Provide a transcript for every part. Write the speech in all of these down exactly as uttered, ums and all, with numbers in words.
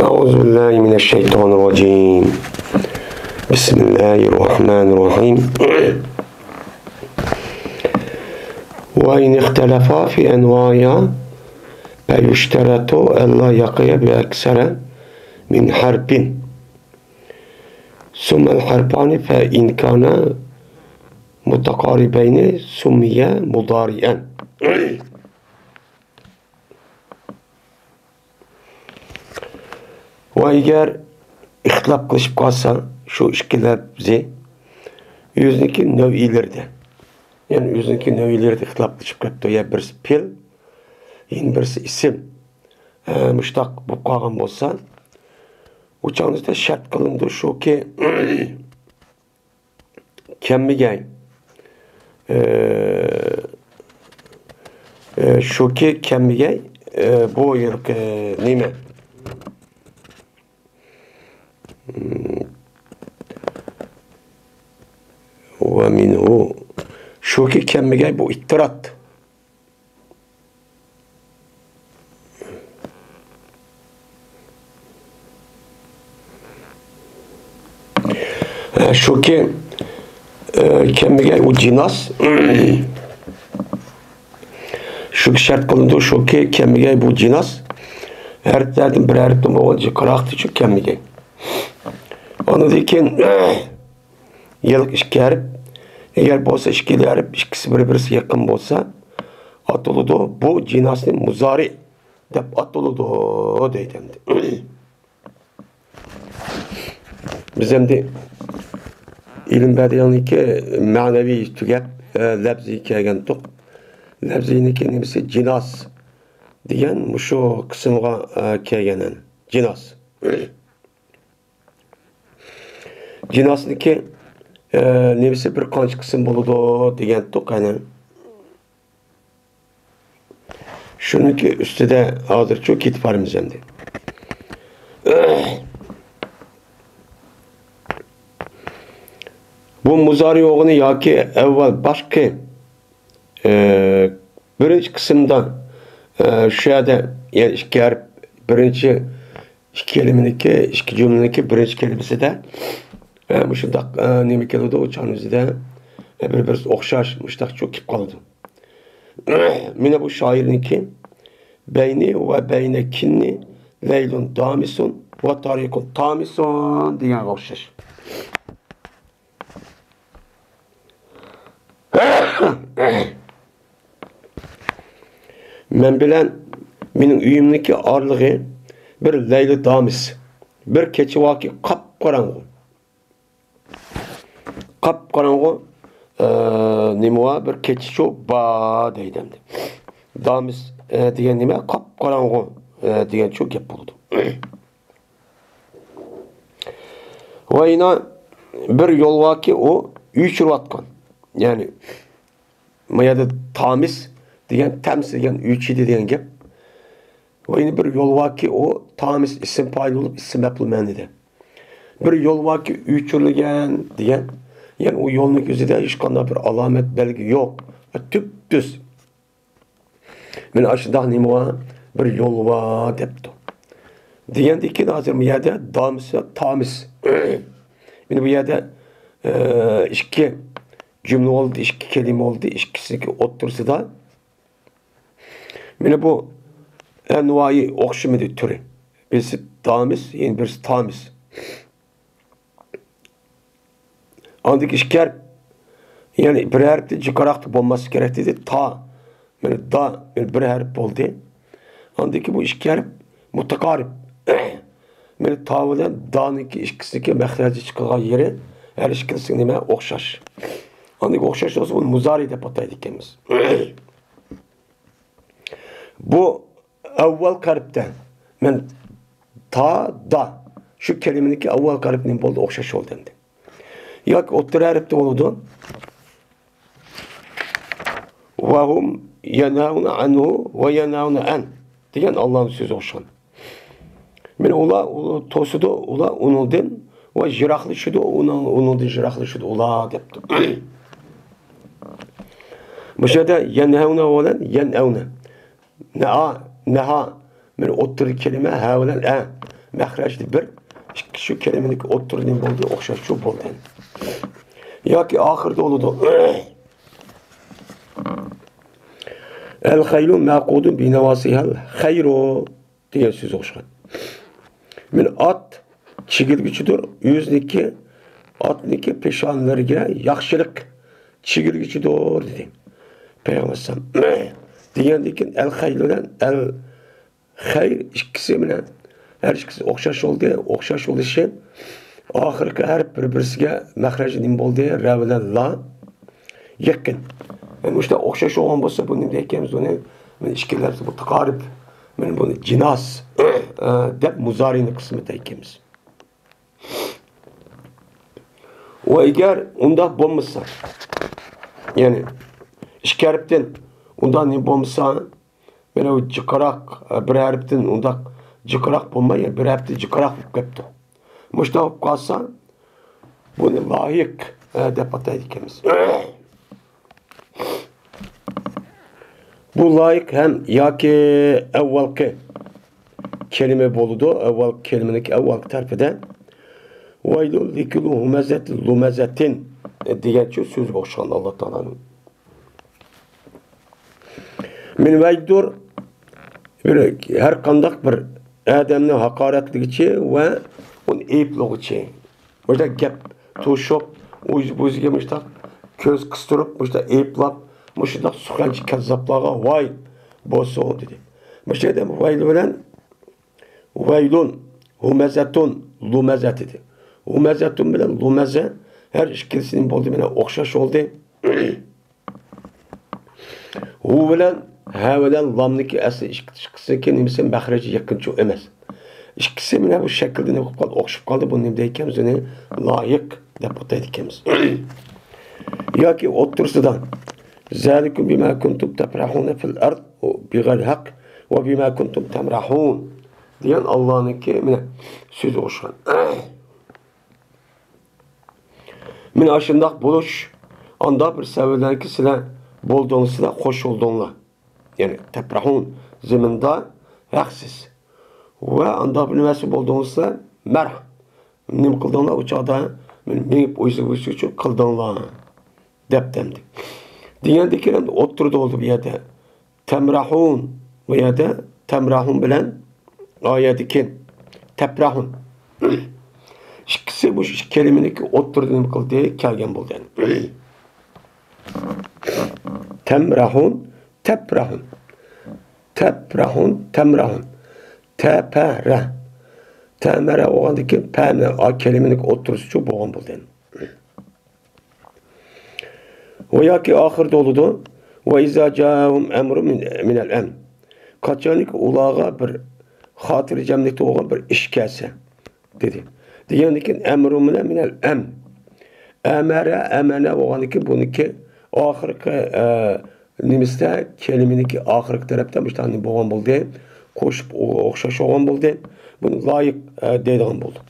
أعوذ بالله من الشيطان الرجيم. بسم الله الرحمن الرحيم. وإن اختلفا في أنواعها فيشترط ألا يقع بأكثر من حرف. ثم الحرفان فإن كانا متقاربين سميا مضارعا. ۋە ئەگەر ئىختىلاپ قىلىشىپ قالسا، شۇ ئىككى لەپزى ئۆزىنىڭكى نەۋئىيلىرىدە، يەنى ئۆزىنىڭكى نەۋئىيلىرىدە ئىختىلاپ قىلىشىپ قېلىپتۇ، يا بىرسى پېئىل، يەنە بىرسى ئىسىم، ئە، مۇشتاق بولۇپ قالغان بولسا، ئۇ چاغدا شەرت قىلىنىدۇ شۇكى، كەممىگەي. ئە، ئە، شۇكى كەممىگەي، ئە، بۇ يىلقى نېمە؟ ۋە مىنھۇ. شۇكى كەممىگەي بۇ ئىتتىرات. شۇكى، ئە، كەممىگەي ئۇ جىناس. شۇكى شەرت قىلىنىدۇ، شۇكى كەممىگەي بۇ جىناس. ھەرپلەردىن بىر ھەرپتىن بولغان جىقراقتىچۇ كەممىگەي. ئاندىن كېيىن، ھېلىقى ئىككى ھەرپ، ئەگەر بولسا ئىككىلا ھەرپ ئىككىسى بىر-بىرسىگە يېقىن بولسا، ئاتىلىدۇ. بۇ جىناسنى مۇزارى دەپ ئاتىلىدۇ دەيدۇ ئەمدى. بىز ئەمدى ئىلىم بەدىئىنىڭكى مەنىۋى تۈگەپ، ئە، لەپزىگە كەلگەنتۇق. لەپزىنىڭكى نېمىسى؟ جىناس دېگەن مۇشۇ قىسىمغا، ئە، كەلگەن ئەمدى. جىناس. جىناسنىڭكى، ئە، نېمىسى بىر قانچە قىسىم بولىدۇ دېگەنتۇق، قېنى. شۇنىڭكى ئۈستىدە ھازىرچۇ كېتىپ بارىمىز ئەمدى. بۇ مۇزارى بولغىنى ياكى ئەۋۋەل باشقى، ئە، بىرىنچى قىسىمدا، ئە، شۇ يەردە، يەنى ئىككى ھەرپ، بىرىنچى ئىككى كەلىمىنىڭكى، ئىككى جۈملىنىڭكى بىرىنچى كەلىمىسىدە، ئە، مۇشۇنداق، ئە، نېمە كېلىدۇ، ئۇ چاغنىڭ ئۆزىدە، ئە، بىر-بىرسى ئوخشاش، مۇشۇنداق چوقۇپ قالىدۇ. مانا بۇ شائىرنىڭكى، بەينى ۋە بەينە كىننى لەيلۇن دامىسۇن ۋە تارىقۇن تامىسۇن دېگەنگە ئوخشاش. مەن بىلەن مېنىڭ ئۆيۈمنىڭكى ئارىلىقى بىر لەيلى دامىس، بىر كېچە باركى قاپقاراڭغۇ. قاپقاراڭغۇ، ئە، نېمە بار؟ بىر كېچىچۇ بار دەيدۇ ئەمدى. دامىس، ئە، دېگەن نېمە؟ قاپقاراڭغۇ، ئە، دېگەنچۇ گەپ بولىدۇ. ۋە يەنە بىر يول باركى، ئۇ ئۆچۈرۈۋاتقان. يەنى، ما يەردە تامىس دېگەن، تەمس دېگەن ئۆچىدى دېگەن گەپ. ۋە يەنە بىر يول باركى، ئۇ تامىس ئىسىم پائىل بولۇپ، ئىسىم مەپئۇل مەنىدە. بىر يول باركى، ئۆچۈرۈلگەن دېگەن. يەنى ئۇ يولنىڭ يۈزىدە ھېچقانداق بىر ئالامەت، بەلگە يوق. تۈپتۈز. مانا ئاشۇنداق نېمە بار؟ بىر يول بار دەپتۇ. دېگەندىن كېيىن ھازىر بۇ يەردە دامىس ۋە تامىس. مانا بۇ يەردە، ئە، ئىككى جۈملە بولدى، ئىككى كەلىمە بولدى، ئىككىسىنىڭكى ئوتتۇرىسىدا. مانا بۇ ئەنۋايى ئوخشىمىدى تۈرى. بىرسى دامىس، يەنە بىرسى تامىس. ئاندىكى ئىككى ھەرپ، يەنى بىر ھەرپتىن جىقراقتا بولماسلىقى كېرەك دېدى. تا، مانا دا، مانا بىر ھەرپ بولدى. ئاندىكى بۇ ئىككى ھەرپ مۇتەقارىب. مانا تا بىلەن دانىڭكى ئىككىسىنىڭكى مەخرەجى چىقىدىغان يېرى ھەر ئىككىلىسى نېمە؟ ئوخشاش. ئاندىكى ئوخشاش بولسا، بۇنى مۇزارى دەپ ئاتايدىكەنمىز. بۇ ئەۋۋەل قەربتە، مەن تا، دا، شۇ كەلىمىنىڭكى ئەۋۋەل قەرب نېمە بولدى؟ ئوخشاش بولدى ئەمدى. ياكى ئوتتۇرا ھەرپتە بولىدۇ. ۋەھۇم يەنھەۋنە ئەنھۇ ۋە يەنھەۋنە ئەن دېگەن ئاللانىڭ سۆزى ئوخشىغان. مانا ئۇلار، ئۇلار توسىدۇ، ئۇلار ئۇنىڭدىن ۋە يىراقلىشىدۇ، ئۇنىڭ، ئۇنىڭدىن يىراقلىشىدۇ ئۇلار دەپتۇ. مۇشۇ يەردە يەنھەۋنە بىلەن يەنئەۋنە. نەئا، نەھا. مانا ئوتتۇرىدىكى كەلىمە ھە بىلەن ئە. مەخرەجدە بىر، ئىككى شۇ كەلىمىنىڭكى ئوتتۇرىدا نېمە بولدى؟ ئوخشاش شۇ بولدى. ياكى ئاخىرىدا بولىدۇ. ئەل خەيلۇ مەقۇدۇن بىنەۋاسىھەل خەيرۇ دېگەن سۆز ئوخشىغان. مەن ئات چىگىرگۈچىدۇر، ئۆزىنىڭكى، ئاتنىڭكى پېشانىلىرىگە ياخشىلىق چىگىرگۈچىدۇر دېدى پەيغەمبەر ئەلەيھىسسالام. دېگەندىن كېيىن ئەل خەيل بىلەن ئەل خەير ئىككىسى بىلەن، ھەر ئىككىسى ئوخشاش بولدى. ئوخشاش بولۇشى ئاخىرقى ھەرپ بىر-بىرسىگە مەخرەج نېمە بولدى؟ رە بىلەن لا يېقىن. مۇشۇنداق ئوخشاش بولغان بولسا، بۇ نېمە دەيدىكەنمىز ئۇنى؟ مانا ئىككى لەپزى مۇتەقارىب. مانا بۇنى جىناس، ئە، دەپ مۇزارىنى قىسمى دەيدىكەنمىز. ۋە ئەگەر ئۇنداق بولمىسا، يەنى ئىككى ھەرپتىن ئۇنداق نېمە بولمىسا، مانا بۇ جىقراق، بىر ھەرپتىن ئۇنداق جىقراق بولماي، بىر ھەرپتىن جىقراق بولۇپ كەپتۇ. مۇشۇنداق بولۇپ قالسا، بۇنى لايىق، ئە، دەپ ئاتايدىكەنمىز. بۇ لايىق ھەم ياكى ئەۋۋەلقى كەلىمە بولىدۇ، ئەۋۋەلقى كەلىمىنىڭكى ئەۋۋەلقى تەرىپىدە. ۋەيلۇن لىكۇللى ھۇمەزەتىن لۇمەزەتىن دېگەنچە سۆزگە ئوخشىغان ئاللا تائالانىڭ. مىن ۋەيدۇر، بىر، ھەر قانداق بىر ئادەمنى ھاقارەتلىگۈچى ۋە ئۇنى ئەيىبلىگۈچى. مۇشۇنداق گەپ توشۇپ، ئۆز-، ئۆزىگە مۇشۇنداق كۆز قىستۇرۇپ، مۇشۇنداق ئەيىبلاپ، مۇشۇنداق سۇخەنچى كەززاپلارغا ۋاي بولسۇن دېدى. مۇشۇ يەردە ۋەيلۇ بىلەن ۋەيلۇن، ھۇمەزەتۇن، لۇمەزە دېدى. ھۇمەزەتۇن بىلەن لۇمەزە ھەر ئىككىلىسى نېمە بولدى؟ مانا ئوخشاش بولدى. ھۇ بىلەن ھە بىلەن لامنىڭكى ئەسلى ئىككىسىنىڭكى نېمىسى مەخرىجى يېقىنچۇ ئەمەس. ئىككىسى مانا بۇ شەكىلدە نېمە قىلىپ قالدى؟ ئوخشىشىپ قالدى. بۇنى نېمە دەيدىكەنمىز؟ ئۇنى لايىق دەپ ئاتايدىكەنمىز. ياكى ئوتتۇرىسىدا، زالىكۇم بىما كۇنتۇم تەپرەھۇنە فىل ئەرد بىغەيرىل ھەق ۋە بىما كۇنتۇم تەمرەھۇن دېگەن ئاللانىڭكى مانا سۆزى ئوخشىغان. مانا ئاشۇنداق بولۇش، ئانداق بىر سەۋەبلەرنىڭكى سىلەر بولدۇڭلار، سىلەر قوشۇلدۇڭلار. يەنى تەپرەھۇن، زېمىندا ھەقسىز. ۋە ئانداق بىر نېمىسى بولدۇڭلار سىلەر، مەرھ. نېمە قىلدىڭلار ئۇ چاغدا؟ مېنى مېڭىپ ئۆزىگە ئۆزى ئۈچۈن قىلدىڭلار. دەپ دەمدى. دېگەندىن كېيىن ئەمدى ئوتتۇرىدا بولدى بۇ يەردە. تەمرەھۇن. بۇ يەردە تەمرەھۇن بىلەن ئايەتتىكى تەپرەھۇن. ئىككىسى مۇشۇ ئىككى كەلىمىنىڭكى ئوتتۇرىدا نېمە قىلدى؟ كەلگەن بولدى. تەمرەھۇن، تەپرەھۇن. تەپرەھۇن، تەمرەھۇن. تەپەرە. تەمەرە بولغاندىن كېيىن پەنە، ئا كەلىمىنىڭكى ئوتتۇرىسىچۇ بولغان بولدى. ۋە ياكى ئاخىرىدا بولىدۇ. ۋە ئىزا جائەھۇم ئەمرۇن مىن، مىنەل ئەمر. قاچانكى ئۇلارغا بىر خاتىرجەملىكتە بولغان بىر ئىش كەلسە، دېدى. دېگەندىن كېيىن ئەمرۇن مىنەل، مىنەل ئەمر. ئەمەرە، ئەمەنە بولغاندىن كېيىن بۇنىڭكى ئاخىرقى، ئە، نېمىسىدە، كەلىمىنىڭكى ئاخىرقى تەرەپتە مۇشۇنداق نېمە بولغان بولدى. قوشۇپ ئو-، ئوخشاش بولغان بولدى. بۇنى لايىق، ئە، دەيدىغان بولدۇق.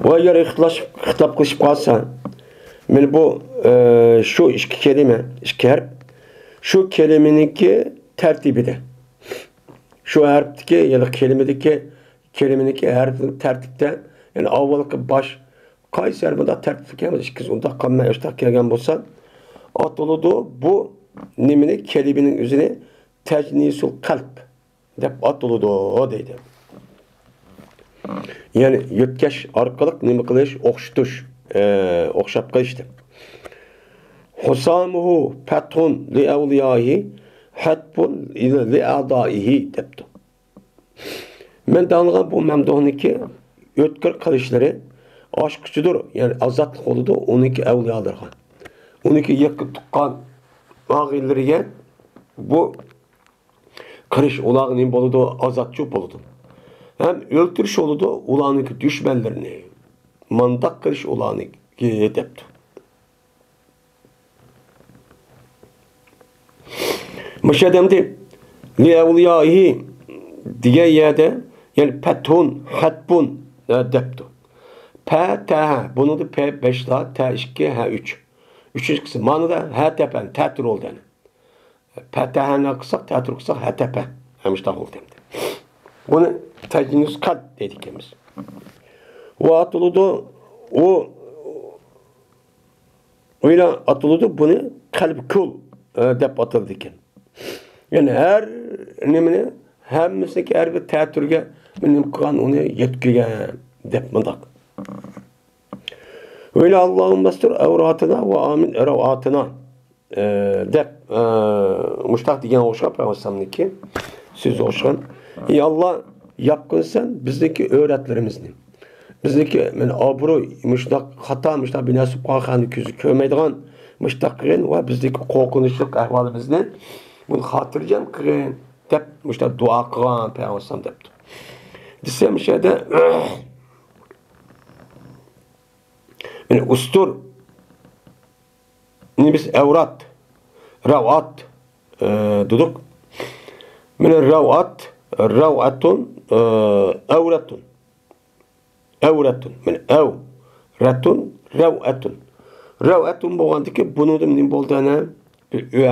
ۋە يەنە ئىختىلاش-، خىتاب قىلىشىپ قالسا، مانا بۇ، ئە، شۇ ئىككى كەلىمە، ئىككى ھەرپ، شۇ كەلىمىنىڭكى تەرتىپىدە، شۇ ھەرپتىكى، يەنى كەلىمىدىكى، كەلىمىنىڭكى ھەرپىنىڭ تەرتىپتە، يەنى ئاۋۋالقى باش قايسى ھەرپ ئۇنداق تەرتىپلىك كەلگەن، ئىككىسى ئۇنداق قالماي، ئاشۇنداق كەلگەن بولسا، ئاتىلىدۇ بۇ نېمىنى، كەلىمىنىڭ ئۆزىنى تەجنىسۇل قەلب دەپ ئاتىلىدۇ دەيدۇ. يەنى يۆتكەش ئارقىلىق نېمە قىلىش؟ ئوخشىتىش، ئە، ئوخشاپ قېلىش دەپ. ھۇسامۇھۇ پەتھۇن لىئەۋلىيائىھى، ھەتبۇن لىئەئدائىھى دەپتۇ. مەن دەڭلىغان بۇ مەمدۇھنىڭكى ئۆتكۈر قىلىشلىرى ئاچقۇچىدۇر، يەنى ئازادلىق بولىدۇ ئۇنىڭكى ئەۋلىيالىرىغا. ئۇنىڭكى يېقىن تۇغقان ئاغىنىلىرىگە بۇ قىلىش ئۇلارغا نېمە بولىدۇ؟ ئازادچۇ بولىدۇ. ھەم ئۆلتۈرۈش بولىدۇ ئۇلارنىڭكى دۈشمەنلىرىنى. مانداق قىلىش ئۇلارنىڭكى دەپتۇ. مۇشۇ ئادەمدە لىئەۋلىيائىھى دېگەن يەردە، يەنى پەتھۇن، ھەتبۇن، ھە، دەپتۇ. پە، تە، ھە. بۇنىڭدا پە بەشلا، تە ئىككى، ھە ئۈچ. ئۈچىنچى قىسىم مانىدا ھەتەپەن، تەتۈر بولدى. پەتەھەنى قىلساق، تەتۈر قىلساق، ھەتەپە. ھەمىشتاق بولدى ئەمدى. بۇنى تەجنىس قەد دەيدىكەنمىز. ئۇ ئاتىلىدۇ، ئۇ ئويلا ئاتىلىدۇ، بۇنى قەلب كۇل، ئە، دەپ ئاتىلىدىكەن. يەنى ھەر نېمىنى، ھەممىسىنىڭكى ھەر بىر تەتۈرگە نېمە قىلغان، ئۇنى يەتكۈزگەن دەپ مۇنداق. ئويلا، اللهم استر عوراتنا وآمن روعاتنا، ئە، دەپ، ئە، مۇشتاق دېگەن ئوخشىغان پەيغەمبەر ئەلەيھىسسالامنىڭكى سۆزى ئوخشىغان. ئى ئاللا، ياپقىن سەن بىزنىڭكى ئۆرەتلىرىمىزنى. بىزنىڭكى، مانا، ئابرۇي، مۇشۇنداق خاتا، مۇشۇنداق بىناسىپ قالغان، كۆزى كۆرمەيدىغان، مۇشۇنداق قىلغىن ۋە بىزنىڭكى قورقۇنچلۇق ئەھۋالىمىزنى بۇنى خاتىرجەم قىلغىن دەپ، مۇشۇنداق دۇئا قىلغان پەيغەمبەر ئەلەيھىسسالام دەپتۇ. دېسەم، مۇشۇ يەردە، مانا، ئۇستۇر، مانا بىز ئەۋرات، رەۋئات، ئە، دېدۇق. مانا رەۋئات، رەۋئەتۇن، ئە، ئەۋرەتۇن. ئەۋرەتۇن. مانا ئەۋ، رەتۇن، رەۋئەتۇن. رەۋئەتۇن بولغاندىكىن بۇنىڭدا نېمە بولدى ئەنە؟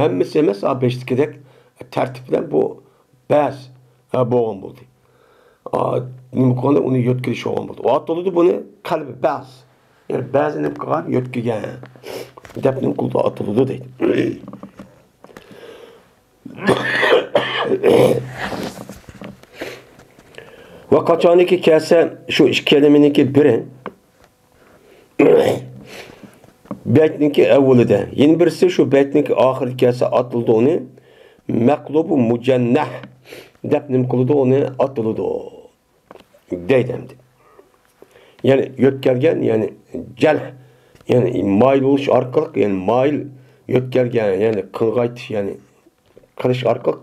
ھەممىسى ئەمەس، ئا، بەشتىكىدەك تەرتىپ بىلەن بۇ بەز، ھە، بولغان بولدى. ئا، نېمە قىلغاندا ئۇنى يۆتكىلىش بولغان بولدى. ئاتىلىدۇ بۇنى قەلبى بەز. يەنى بەزى نېمە قىلغان؟ يۆتكىگەن دەپ نېمە قىلىدۇ؟ ئاتىلىدۇ دەيدۇ. ۋە قاچانكى كەلسە شۇ ئىككى كەلىمىنىڭكى بىرى بەيتنىڭكى ئەۋۋىلىدە، يەنە بىرسى شۇ بەيتنىڭكى ئاخىرىدا كەلسە ئاتىلىدۇ ئۇنى مەقلۇبۇ مۇجەننەھ دەپ نېمە قىلىدۇ؟ ئۇنى ئاتىلىدۇ دەيدۇ ئەمدى. يەنى يۆتكەلگەن، يەنى جەلھ، يەنى مايىل بولۇش ئارقىلىق، يەنى مايىل يۆتكەلگەن، يەنى قىلغايتىش، يەنى قىلىش ئارقىلىق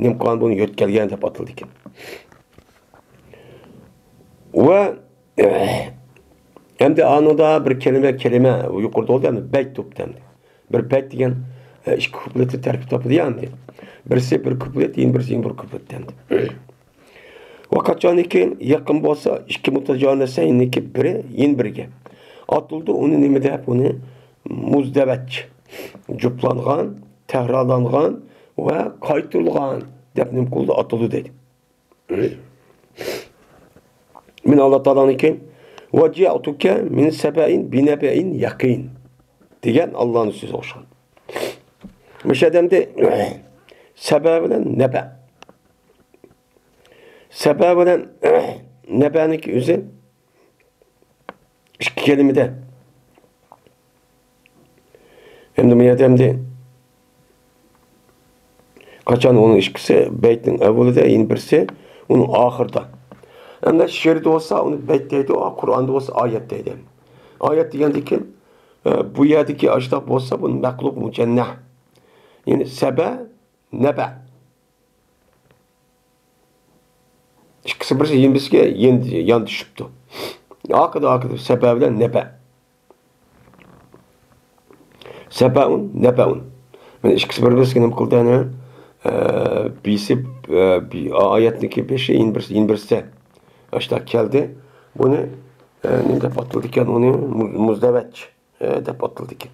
نېمە قىلغان بۇنى يۆتكەلگەن دەپ ئاتىلىدىكەن. ۋە ئەمدى ئانىڭدا بىر كەلىمە، كەلىمە يۇقىرىدا بولدى، ئەمدى بەيت تۇپتى ئەمدى. بىر بەيت دېگەن، ئە، ئىككى كۇپلېتتىن تەركىب تاپىدۇ يا ئەمدى. بىرسى بىر كۇپلېت، يەنە بىرسى يەنە بىر كۇپلېت ئەمدى. ۋە قاچانكى يېقىن بولسا ئىككى مۇتەجانىسەينىڭكى بىرى يەنە بىرىگە ئاتىلىدۇ، ئۇنى نېمە دەپ، ئۇنى مۇزدەۋەج، جۈپلانغان، تەكرارلانغان ۋە قايتۇرۇلغان دەپ نېمە قىلىدۇ، ئاتىلىدۇ دەيدۇ. مانا ئاللا تائالانىڭكى، «ۋە جىئتۇكە مىن سەبەئىن بىنەبەئىن يەقىن» دېگەن ئاللانىڭ سۆزى ئوخشىغان. مۇشۇ ئادەمدە سەبە بىلەن نەبە. سەبە بىلەن نەبەنىڭكى ئۆزى ئىككى كەلىمىدە. ئەمدى بۇ يەردە ئەمدى قاچان ئۇنىڭ ئىككىسى بەيتنىڭ ئەۋۋىلىدە، يەنە بىرسى ئۇنىڭ ئاخىرىدا. ئەمدى شېئىردا بولسا ئۇنى بەيت دەيدۇ، قۇرئاندا بولسا ئايەت دەيدۇ. ئايەت دېگەندىكىن، ئە، بۇ يەردىكى ئاشۇنداق بولسا بۇنى مەقلۇب مۇجەننەھ. يەنى سەبە، نەبە. ئىككىسى بىرسى يېنى بىرسىگە يېن-، ياندىشىپتۇ. ئاكىدى، ئاكىدى، سەبە بىلەن نەبە. سەبەئۇن، نەبەئۇن. مانا ئىككىسى بىر-بىرسىگە نېمە قىلدى ئەنە؟ ئە، بىرسى، ئە، بى-، ئايەتنىڭكى بېشى، يېنى بىرسى، يېنى بىرسى. ئاشۇنداق كەلدى. بۇنى، ئە، نېمە دەپ ئاتىلىدىكەن ئۇنى؟ مۇ-، مۇزدەۋەج. ئە، دەپ ئاتىلىدىكەن.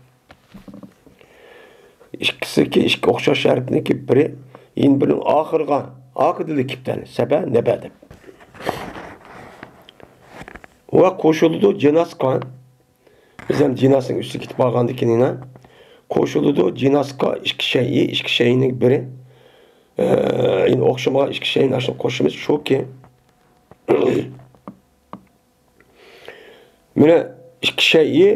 ئىككىسىكى، ئىككى ئوخشاش ھەرپنىڭكى بىرى يەنە بىرىنىڭ ئاخىرىغا، ئاخىرىدا كېلىپتۇ، سەبە، نەبە دەپ. ۋە قوشۇلىدۇ جىناسقا. بىز ھەم جىناسنىڭ ئۈستىگە كېتىپ قالغاندىكىن يەنە قوشۇلىدۇ جىناسقا ئىككى شەيئى، ئىككى شەيئىنىڭ بىرى. ئە، يەنە ئوخشىمىغان ئىككى شەيئىنى ئاشۇ قوشىمىز شۇكى. مانا ئىككى شەيئى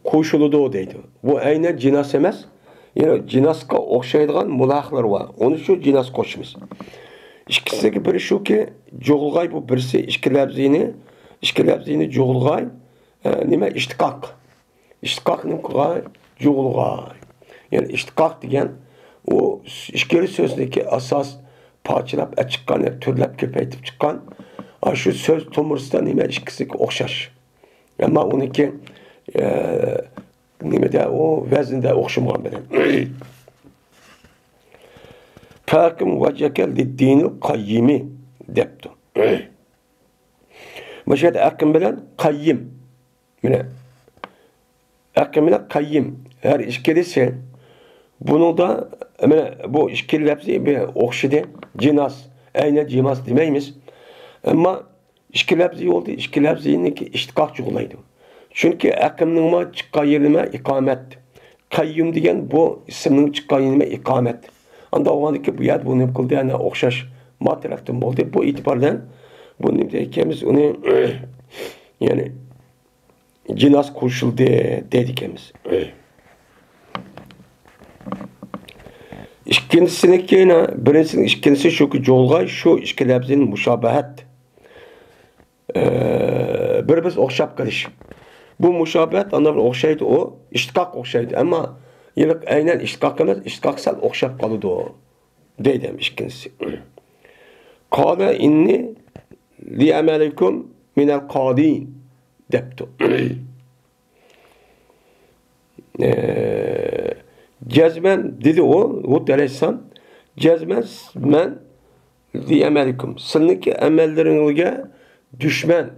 قوشۇلىدۇ دەيدۇ. بۇ ئەينەن جىناس ئەمەس. يەنە جىناسقا ئوخشايدىغان مۇلاھىزىلەر بار. ئۇنى شۇ جىناس قوشىمىز. ئىككىسىدىكى بىرى شۇكى، جۇغۇلغاي بۇ بىرسى ئىككى لەپزىنى، ئىككى لەپزىنى جۇغۇلغاي، ئە، نېمە، ئىشتىقاق. ئىشتىقاق نېمە قىلغاي؟ جۇغۇلغاي. يەنى ئىشتىقاق دېگەن ئۇ ئىككىلا سۆزنىڭكى ئاساس پارچىلاپ ئەچىققان، يا تۈرلەپ كۆپەيتىپ چىققان، ئاشۇ سۆز تومۇرىسىدا نېمە ئىككىسىگە ئوخشاش. ئەمما ئۇنىڭكى، ئە، نېمىدە ئۇ ۋەزىندە ئوخشىمىغان بىلەن. فەقىم ۋەجەكە لىددىنىل قەييىمى دەپتۇ. مۇشۇ يەردە ئەقىم بىلەن قەييىم. مانا ئەقىم بىلەن قەييىم ھەر ئىككىلىسى. بۇنىڭدا، مانا، بۇ ئىككى لەپزى بىر ئوخشىدى. جىناس، ئەينەن جىناس دېمەيمىز. ئەمما ئىككى لەپزى بولدى، ئىككى لەپزىنىڭكى ئىشتىقاق جۇغلايدۇ. چۈنكى ئەقىمنىڭمۇ چىققان يېرى نېمە؟ ئىقامەت. قەييۇم دېگەن بۇ ئىسىمنىڭ چىققان يېرى نېمە؟ ئىقامەت. ئانداق بولغاندىكىن بۇ يەردە بۇ نېمە قىلدى؟ يەنە ئوخشاش ما تەرەپتىن بولدى. بۇ ئېتىبار بىلەن بۇ نېمە دەيدىكەنمىز ئۇنى، يەنى جىناس قوشۇلدى دەيدىكەنمىز. ئىككىنچىسىنىڭكى، بىرىنچىسىنىڭ ئىككىنچىسى شۇكى، جۇغلىغاي شۇ ئىككى لەپزىنى مۇشابەھەت. ئە، بىر-بىرسىگە ئوخشاپ قېلىش. بۇ مۇشابەھەت ئاندىن ئوخشايدۇ، ئۇ ئىشتىقاق ئوخشايدۇ. ئەمما يېنىق ئەينەن ئىشتىقاق ئەمەس، ئىشتىقاق سەل ئوخشاپ قالىدۇ دەيدۇ ئىككىنچىسى. قال إني لعملكم من القالين دەپتۇ. ئە، جەزمەن دېدى ئۇ، ھۇد ئەلەيھىسسالام، جەزمەن مەن لعملكم، سىلىنىڭكى ئەمەللىرىڭىزگە دۈشمەن،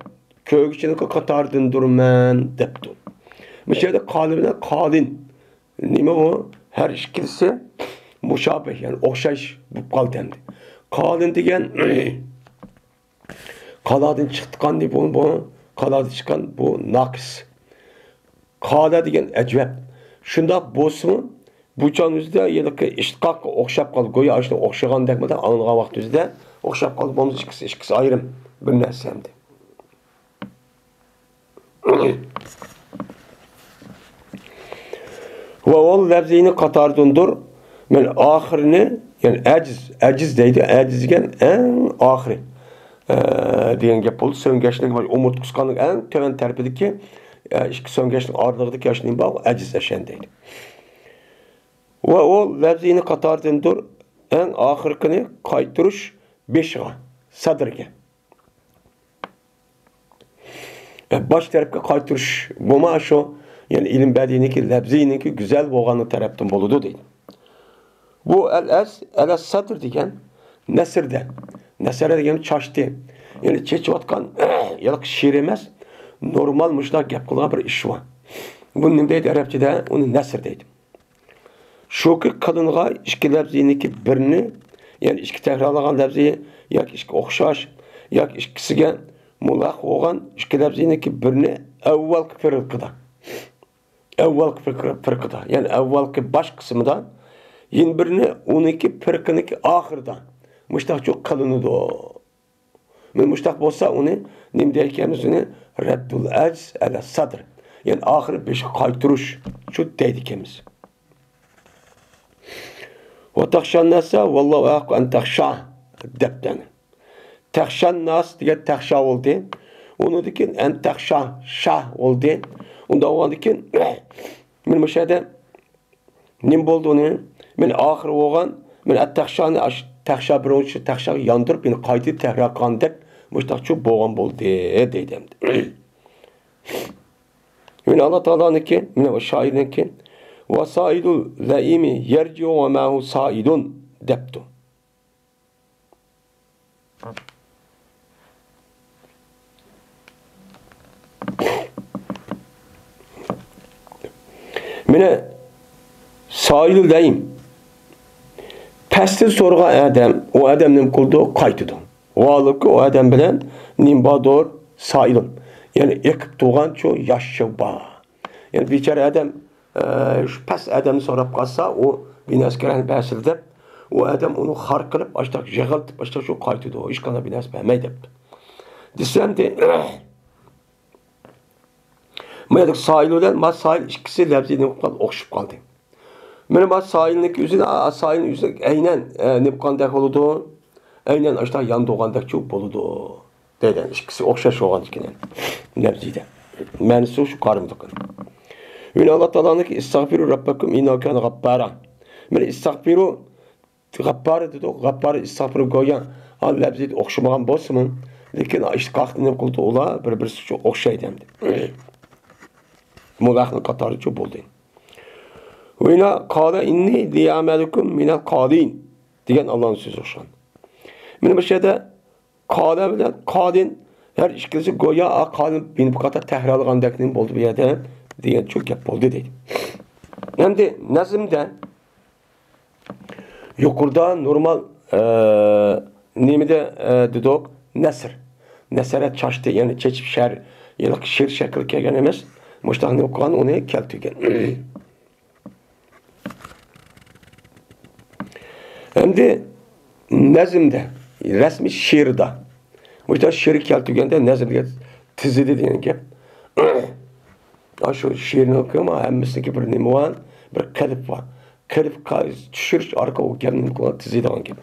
كۆرگۈچىنىڭكى قاتارىدىندۇرمەن دەپتۇ. مۇشۇ يەردە قال بىلەن قالىن، نېمە ئۇ؟ ھەر ئىككىلىسى مۇشابىھ، يەنى ئوخشاش بولۇپ قالدى ئەمدى. قالىن دېگەن قالادىن چىققان بۇ، بۇ، قالادىن چىققان بۇ ناقىس. قالا دېگەن ئەجۋەب. شۇنداق بولسىمۇ، بۇ چاغنىڭ ئۆزىدە ھېلىقى ئىشتىقاققا ئوخشاپ قالدى. گويا ئاشۇنى ئوخشىغاندەك بىلەن ئاڭلىغان ۋاقتىمىزدا ئوخشاپ قالدى. بولمىسا ئىككىسى، ئىككىسى ئايرىم بىر نەرسە ئەمدى. ۋە ئۇ لەپزىنى قاتارىدىندۇر. مەن ئاخىرىنى، يەنى ئەجىز، ئەجىز دەيدۇ، ئەجىز دېگەن ئەڭ ئاخىرى، ئە، دېگەن گەپ بولدى. سۆڭگەچنىڭ ئومۇرتقا قۇسقاننىڭ ئەڭ تۆۋەن تەرىپىدىكى، ئە، ئىككى سۆڭگەچنىڭ ئارىلىقىدىكى ئاشۇ نېمە بار، ئەجىز ئەشەن دەيدۇ. ۋە ئۇ لەپزىنى قاتارىدىندۇر، ئەڭ ئاخىرقىنى قايتۇرۇش بېشىغا، سەدرىگە. باش تەرەپكە قايتۇرۇش بولما شۇ، يەنى ئىلىم بەدىئىنىڭكى، لەپزىنىڭكى گۈزەل بولغان تەرەپتىن بولىدۇ دەيدۇ. بۇ ئەل ئەس، ئەلەس سەدر دېگەن نەسردە، نەسرە دېگەن چاچتى. يەنى چېچىۋاتقان، ياق شېئىر ئەمەس، نورمال مۇشۇنداق گەپ قىلغان بىر ئىش بار. بۇنى نېمە دەيدۇ ئەرەبچىدە؟ ئۇنى نەسر دەيدۇ. شۇكى قىلىنغان ئىككى لەپزىنىڭكى بىرىنى، يەنى ئىككى تەكرارلانغان لەپزى ياكى ئىككى ئوخشاش ياكى ئىككىسىگە مۇلاھىق بولغان ئىككى لەپزىنىڭكى بىرىنى ئەۋۋەلقى پىرقىدا، ئەۋۋەلقى پىرقى-، پىرقىدا، يەنى ئەۋۋەلقى باش قىسمىدا، يەنە بىرىنى ئۇنىڭكى پىرقىنىڭكى ئاخىرىدا مۇشتاقچۇ قىلىنىدۇ. مانا مۇشتاق بولسا، ئۇنى نېمە دەيدىكەنمىز؟ ئۇنى رەددۇل ئەجز ئەلە سەدر. يەنى ئاخىرى بېشىغا قايتۇرۇش شۇ دەيدىكەنمىز. ۋە تەخشەن ناسە ۋەللاھۇ ئەھەققۇ ئەن تەخشا دەپتەن. تەخشەن ناس دېگەن تەخشا بولدى. ئۇنىڭدىن كېيىن ئەن تەخشا، شا بولدى. ئۇنداق بولغاندىن كېيىن، مانا مۇشۇ يەردە نېمە بولدى ئۇنى؟ مەن ئاخىرى بولغان، مەن ئەتتەخشانى ئاش-، تەخشا بىرىنچى تەخشاغا ياندۇرۇپ، يەنە قايتىدىن تەكرار قىلغاندەك مۇشتاقچۇ بولغان بولدى، دەيدۇ ئەمدى. مەن ئاللا تائالانىڭكى، مەن شائىرنىڭكى، ۋە سائىدۇل لەئىمى يەرجىئۇ ۋە مەھۇ سائىدۇن دەپتۇ. مانا سائىل دەيم. پەستىن سورىغان ئادەم، ئۇ ئادەم نېمە قىلىدۇ؟ قايتىدۇ. ۋاھالەنكى، ئۇ ئادەم بىلەن نېمە باردۇر؟ سائىل. يەنى ئېقىپ تۇرغان شۇ ياش بار. يەنى بىچارە ئادەم، ئە، شۇ پەس ئادەمنى سوراپ قالسا، ئۇ بىر نەرسە كېرەكنى بەرسىلە دەپ، ئۇ ئادەم ئۇنى خار قىلىپ، ئاشتاق يىغلىتىپ، ئاشتاق شۇ قايتىدۇ، ھېچقانداق بىر نەرسە بەرمەي دەپتۇ. دېسەمدى، ما يەردىكى سائىل بىلەن ما سائىل ئىككىسى لەپزى نېمە قىلىپ قالدى؟ ئوخشىشىپ قالدى. مانا ما سائىلنىڭكى ئۆزىنى، ئا، سائىلنىڭ ئۆزىنى ئەينەن، ئە، نېمە قىلغاندەك بولىدۇ؟ ئەينەن ئاشتاق ياندۇرغاندەكچۇ بولىدۇ. دەيدۇ، ئىككىسى ئوخشاش بولغاندىكىن لەپزىدە. مەنىسى شۇ قارىمدۇق. يەنە ئاللا تائالانىڭكى ئىستەغفىرۇ رەببەكۇم ئىننەھۇ كانە غەپپارا. مانا ئىستەغفىرۇ غەپپارا دېدۇق، غەپپارا ئىستەغفىرۇ گويا، ھە، لەپزىدە ئوخشىمىغان بولسىمۇ، لېكىن ئىشتىقاقنى نېمە قىلدى ئۇلار، بىر-بىرسى شۇ ئوخشايدۇ ئەمدى. مۇلاھىقنىڭ قاتارىچۇ بولدى. ۋە يەنە قالە ئىننى لەئەملىكۇم مىنەل قالىن دېگەن ئاللانىڭ سۆزى ئوخشىغان. مانا بۇ يەردە قالە بىلەن قالىن ھەر ئىككىلىسى گويا قالىن بىنى بۇ قاتار تەكرارلىغاندەك نېمە بولدى بۇ يەردە؟ دېگەنچۇ گەپ بولدى دەيدۇ. ئەمدى نەزمدە يۇقىرىدا نورمال، ئە، نېمىدە، ئە، دېدۇق؟ نەسر. نەسەرە چاچتى، يەنى چېچىپ شەر، ھېلىقى شېئىر شەكلىگە كەلگەن ئەمەس. مۇشۇنداق نېمە قىلغان، ئۇنى كەلتۈرگەن. ئەمدى نەزمدە، رەسمىي شېئىردا، مۇشۇنداق شېئىر كەلتۈرگەندە نەزمگە تىزىدى دېگەن گەپ. ئاشۇ شېئىرنىڭكى ھەممىسىنىڭكى بىر نېمە بار، بىر قېلىپ بار. قېلىپ قا-، چۈشۈرۈش ئارقىلىق ئۇ گەپنى نېمە قىلغان، تىزىدىغان گەپ.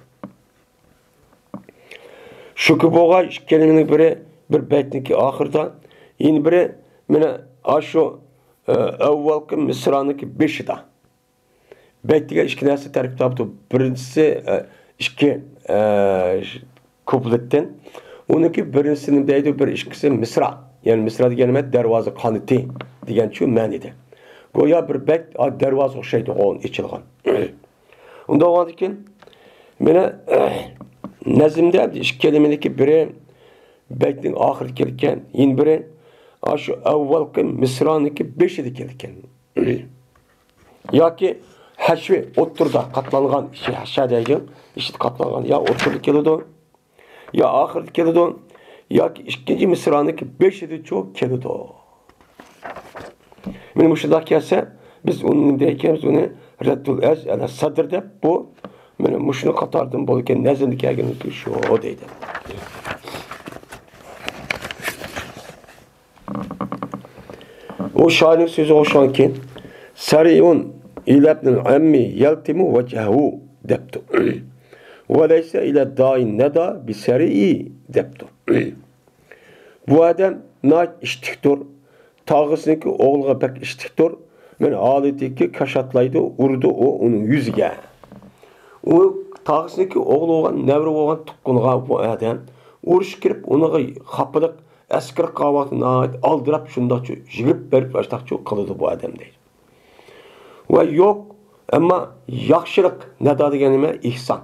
شۇكى بولغاي ئىككى كەلىمىنىڭ بىرى بىر بەيتنىڭكى ئاخىرىدا، يەنە بىرى مانا ئاشۇ، ئە، ئەۋۋالقى مىسرانىڭكى بېشىدا. بەيت دېگەن ئىككى نەرسە تەركىب تاپتۇ. بىرىنچىسى، ئە، ئىككى، ئە، كۇپلېتتىن. ئۇنىڭكى بىرىنچىسى نېمە دەيدۇ؟ بىر ئىككىسى مىسرا. يەنى مىسرا دېگەن نېمە؟ دەرۋازا قانىتى دېگەنچۇ مەنىدە. گويا بىر بەيت، ئا، دەرۋازا ئوخشايدىغان، ئېچىلغان. ئۇنداق بولغاندىكىن، مانا، نەزمدە ئىككى كەلىمىنىڭكى بىرى بەيتنىڭ ئاخىرىدا كېلىدىكەن، يەنە بىرى ئاشۇ ئەۋۋالقى مىسرانىڭكى بېشىدا كېلىدىكەن. ياكى ھەشۋى ئوتتۇرىدا قاتلانغان، ئىچى ھەشە دەيدۇ، ئىچىدە قاتلانغان يا ئوتتۇرىدا كېلىدۇ، يا ئاخىرىدا كېلىدۇ، ياكى ئىككىنچى مىسرانىڭكى بېشىدىچۇ كېلىدۇ. مانا مۇشۇنداق كەلسە، بىز ئۇنى نېمە دەيدىكەنمىز؟ ئۇنى رەددۇل ئەرز ئەلە سەدر دەپ، بۇ مانا مۇشۇنىڭ قاتارىدىن بولىدىكەن، نەزمدە كەلگەنلىكى شۇ دەيدۇ. ئۇ شائىرنىڭ سۆزىگە ئوخشىغانكى، سەرىئۇن ئىلەبنىل ئەممى يەلتىمۇ ۋەجھەھۇ دەپتۇ. ۋەلەيسە ئىلە دائىن نەدا بىسەرىئى دەپتۇ. بۇ ئادەم ناھايىتى ئىشتىكتۇر. تاغىسىنىڭكى ئوغلىغا بەك ئىشتىكتۇر. مەن ھالىتىكى كاشاتلايدۇ، ئۇرىدۇ ئۇ ئۇنىڭ يۈزىگە. ئۇ تاغىسىنىڭكى ئوغلى بولغان، نەۋرە بولغان تۇغقىنىغا بۇ ئادەم ئۇرۇشقا كىرىپ، ئۇنىڭغا خاپىلىق، ئەسكىرىپ قالغان ۋاقتىدا ناھايىتى ئالدىراپ، شۇنداقچۇ يىگىرىپ بېرىپ، ئاشتاقچۇ قىلىدۇ بۇ ئادەم دەيدۇ. ۋە يوق، ئەمما ياخشىلىق نەدا دېگەن نېمە؟ ئېھسان.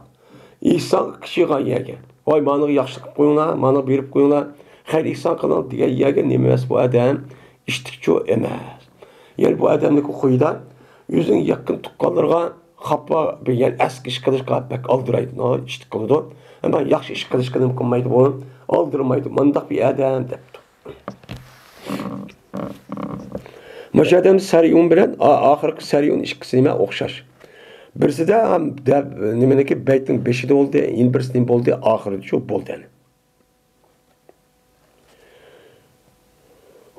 ئېھسان قىلىشىغان يەرگە، ۋاي، مانىغا ياخشىلىق قىلىپ قويۇڭلار، مانىغا بېرىپ قويۇڭلار، خەير ئېھسان قىلىڭ دېگەن يەرگە نېمە ئەمەس بۇ ئادەم؟ ئىشتىكچۇ ئەمەس. يەنى بۇ ئادەمنىڭكى خۇيىدا ئۆزىنىڭ يېقىن تۇغقانلىرىغا خاپا، يەنى ئەسكى ئىش قىلىشقا بەك ئالدىرايدۇ، ناھايىتى ئىشتىك قىلىدۇ. ئەمما ياخشى ئىش قىلىشقا نېمە قىلمايدۇ بۇ؟ ئالدىرىمايدۇ. مانداق بىر ئادەم دەپتۇ. مۇشۇ ئادەم سەرىئۇن بىلەن ئا-، ئاخىرقى سەرىئۇن ئىككىسى نېمە ئوخشاش. بىرسىدە ھەم دەپ، نېمىنىڭكى بەيتنىڭ بېشىدا بولدى، يەنە بىرسى نېمە بولدى، ئاخىرىدا شۇ بولدى يەنى.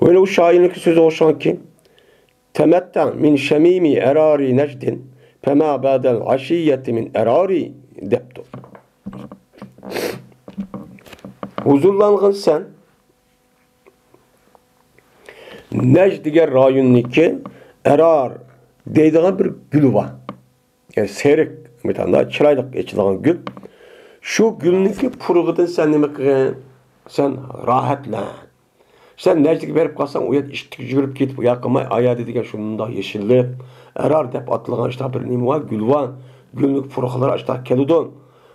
ۋە ئۇ شائىرنىڭكى سۆزى ئوخشىغانكى، تەمەتتەڭ مىن شەمىمى ئەرارى نەجدىن، پەما بەدەل ئەشىيەتى مىن ئەرارى دەپتۇ. ھۇزۇرلانغىن سەن نەجد دېگەن رايوننىڭكى ئەرار دەيدىغان بىر گۈل بار. يەنى سېرىق، مۇنداق چىرايلىق ئېچىلغان گۈل. شۇ گۈلنىڭكى پۇرىقىدىن سەن نېمە قىلغىن؟ سەن راھەتلەن. سەن نەجدىگە بېرىپ قالساڭ، ئۇ يەردە ئىتتىك يۈگۈرۈپ كېتىپ، ئۇ ياققا ماي ئايادى دېگەن شۇنداق يېشىللىق، ئەرار دەپ ئاتىلغان ئىشتاق بىر نېمە بار، گۈل بار. گۈلنىڭ پۇرىقلىرى ئىشتاق كېلىدۇ.